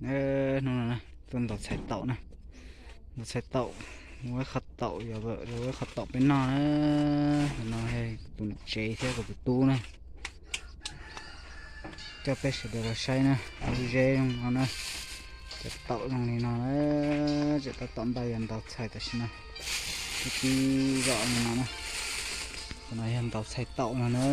Hnub no tuaj ntaus txhais taum na, ntaus txhais taum, ua ib qho taum, yog ua ib qho taum peb noj na. Tus no tus niam tsev thiab kuv tus tub na, coj peb sawv daws los saib na, lub zeb zoo no na, cov taum zoo li no na, tseem tab tom npaj yuav ntaus txhais tam sim no, tib tib zom li no na, tus no yog ntaus txhais taum no na.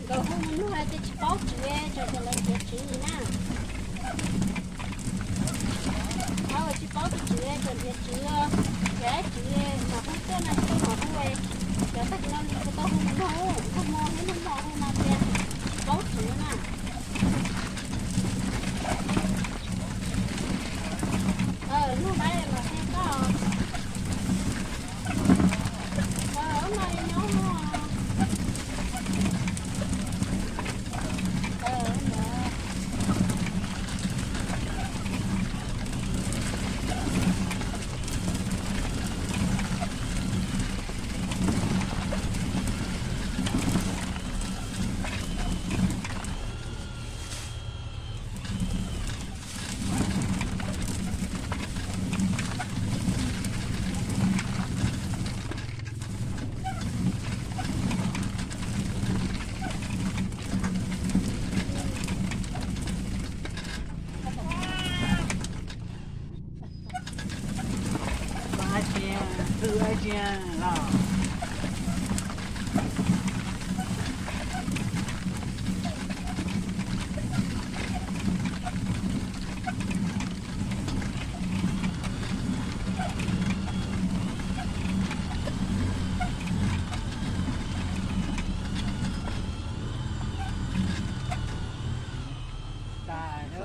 Nkawd hu mus nug hais tias tsis paub tswv, tsuas tias lawv nrhiav tswv na. Tsis paub tus tswv, tsuas nrhiav tswv, nrhiav tswv mam hu tuaj no, tsis tau mam hu. Cov tag kis no kuv tau hu mus nug, nag hmo hu nag hmo hu no tias tsis paub tswv na. Nug dab los qhia koj.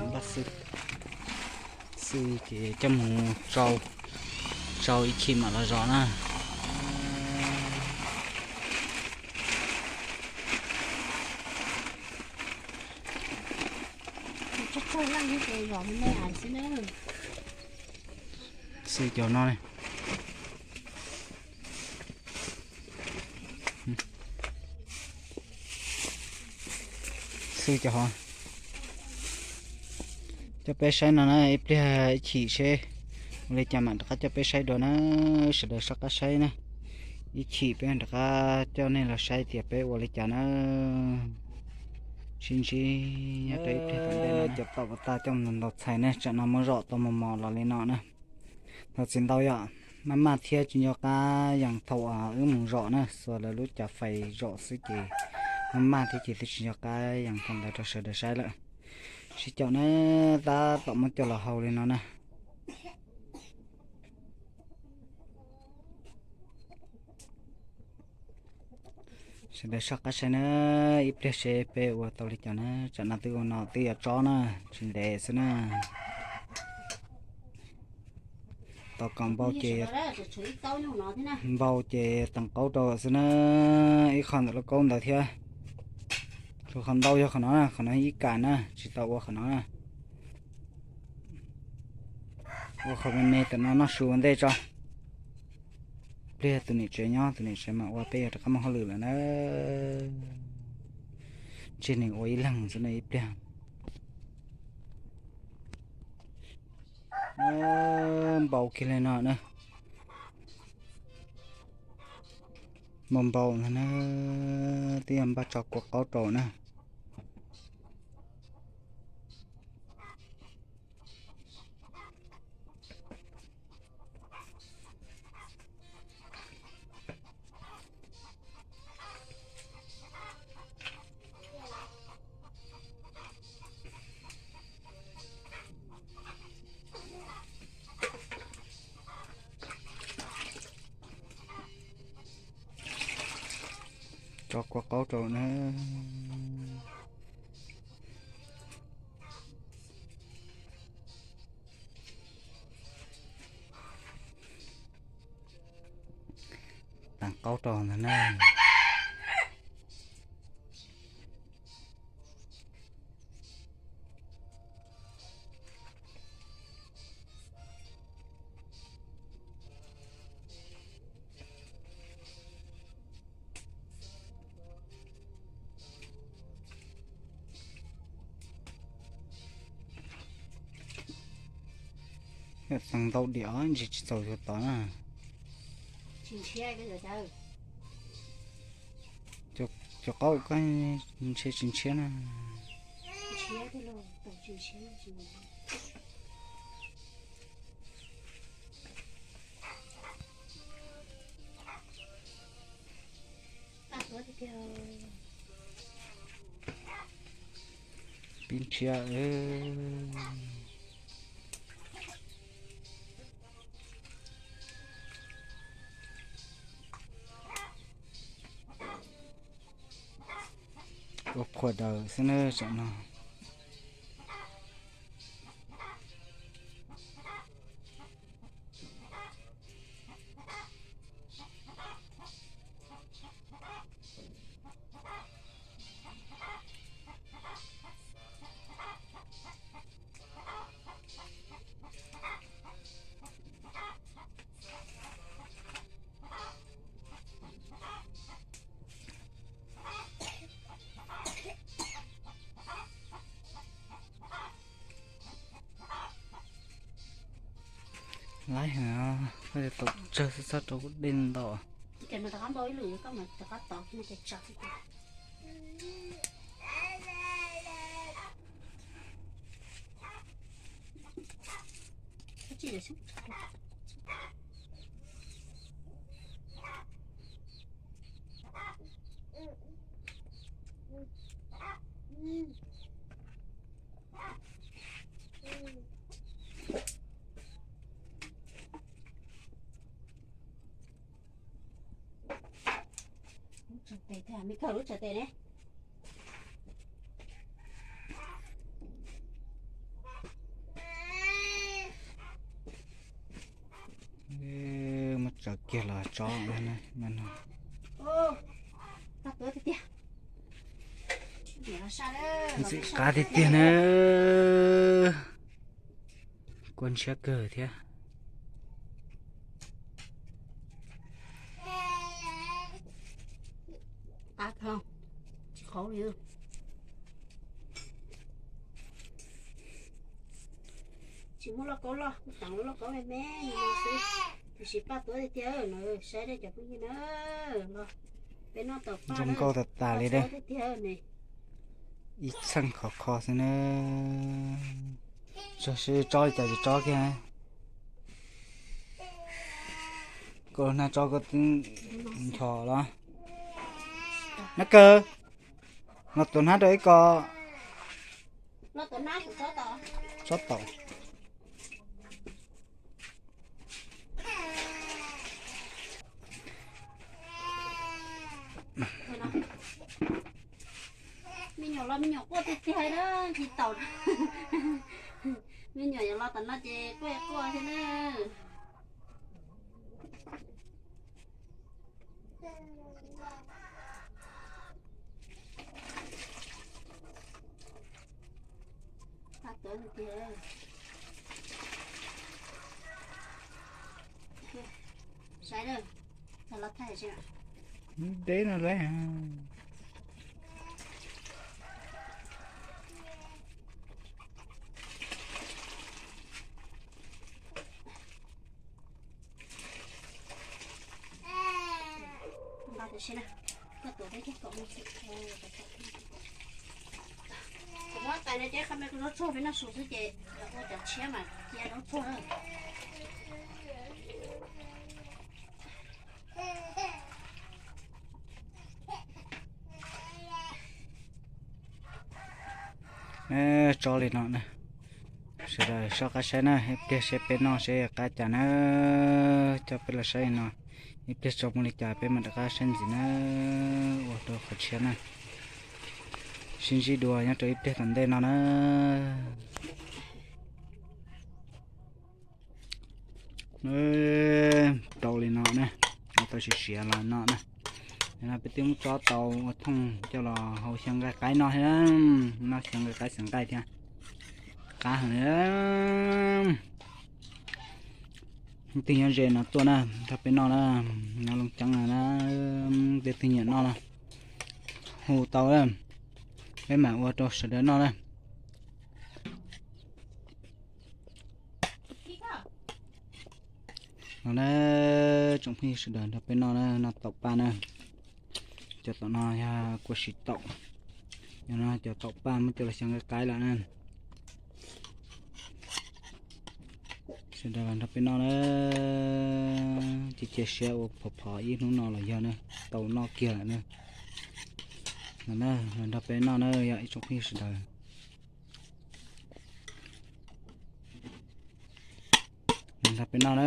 Npaj xwb, xwb ces coj mus tsau, tsau ib chim mam los zov na. Xwb cov no ne. Xwb cov hov. Coj peb saib no na, ib pliag ib chim seb ua li cas mam rov qab coj peb saib dua na, sawv daws soj qab saib na. Ib chim peb rov qab coj nej los saib tias peb ua li cas na. Sib ntsib nyob rau ib pliag tom ntej no. Cov tom pas tas coj mus ntaus txhais na, tsam no muab zom tau mos mos los li no na. Thov txim ntau yom, maj maj thiab tsis nco qab yees thaum wb mus zom na, xuas lawv lub cov fais zom xwb ces maj maj thiab ces twb tsis nco qab yees thaum ntawd rau sawv daws saib lawm. Sib caum na, tab tom muab coj los hau li no na. Sawv daws soj qab saib na, ib pliag seb peb ua tau li cas na, tsam no twb ua no twb yuav tsob na, tsis ntev xwb na. Tos kom npau ces, npau ces teev qaub rau xwb na, ib qho ntawm lub kaub ntawd thiab. Tus qhov ntau yog qhov no na, qhov no ib kas na, tsis tau ua qhov no na. Ua qhov me me tam no noj su ua ntej tso. Pliag tus niam tsev nyob, tus niam tsev mam ua, peb yuav rov qab muaj hauj lwm lawm na. Ntshe nws ua ib leeg xwb na ib pliag. Npau kiag li no na. Npau npau ntag na, twb yog npaj tso kua qaub rau na. Tso kua qaub rau na. Teev qaub rau ntag na. Xeev ntau diam ntsis tsis txaus yuav tod na. Cov qaub koj ntshe tsis ntshiab na. Pib ntshiab. Ua phuam daws xwb na tam no. Laib heev, koj tau tsawg xwb txhob rau kuv dej ntau. Lub tsav tes thiab, me kawg lub tsav tes ne. Muab tsaws kiag los tso no. Ntxim qab tiag tiag na. Kua ntshiab kawg thiab. Qab kawg, tsis qau li. Tsis muaj lauj kaub loj, kuv teem lub lauj kaub me me no xwb. Tiam sis paj tuab tiag tiag na, saib dej cov phooj ywg na, los peb noj tau paj zoo nkauj tas tas li dej. Ib txheej khov kho xwb na. Tsob li cas ces tsob kiag. Koj lub hnab tsob koj twb ncho los. Nab kawg, los tuav hnab rau ib ko. Tsob taum. Me nyuam los me nyuam quaj tiag tiag na, tsis taum. Me nyuam yuav los tom no ces quaj quaj thiab na. Saib, los thaij deb no lawm. Kuv muab tais no ces qhov me zaub tsuag peb noj su xwb ces ua cov tshiab mas cia zaub tsuag na. Tsob li no na, sawv daws soj qab saib na, ib pliag seb peb noj seb qab cas na. Coj peb los saib no, ib pliag tso muaj li cas peb mam rov qab saib ntxiv na. Ua rau qhov tshiab na, sib ntsib dua nyob rau ib pliag tom ntej no na. Rau li no na, tau siav siav los no na. No peb twb muab tsob tau ua thooj coj los hau xyaw nqaij qaib noj thiab, noj xyaw nqaij qaib xyaw nqaij thiab. Qab heev li. Twg nyob ze no tuaj na, nrog peb noj na, nyob Looj Ceeb na, twg nyiam noj no hu tau, peb mam ua rau sawv daws noj na. No na, tsoom phooj ywg sawv daws nrog peb noj na, noj taum paj na. Cov taum no yog kua tsis taum, yog no cov taum paj muab coj los xyaw nqaij qaib lawm na. Sawv daws los nrog peb noj na, cia cia siab ua phom phom ib hnub no los yog na, tau noj kiag lawm na. No na, los nrog peb noj na yog ib tsoom phooj ywg sawv daws. Nrog peb noj na,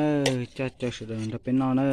coj caw sawv daws nrog peb noj na.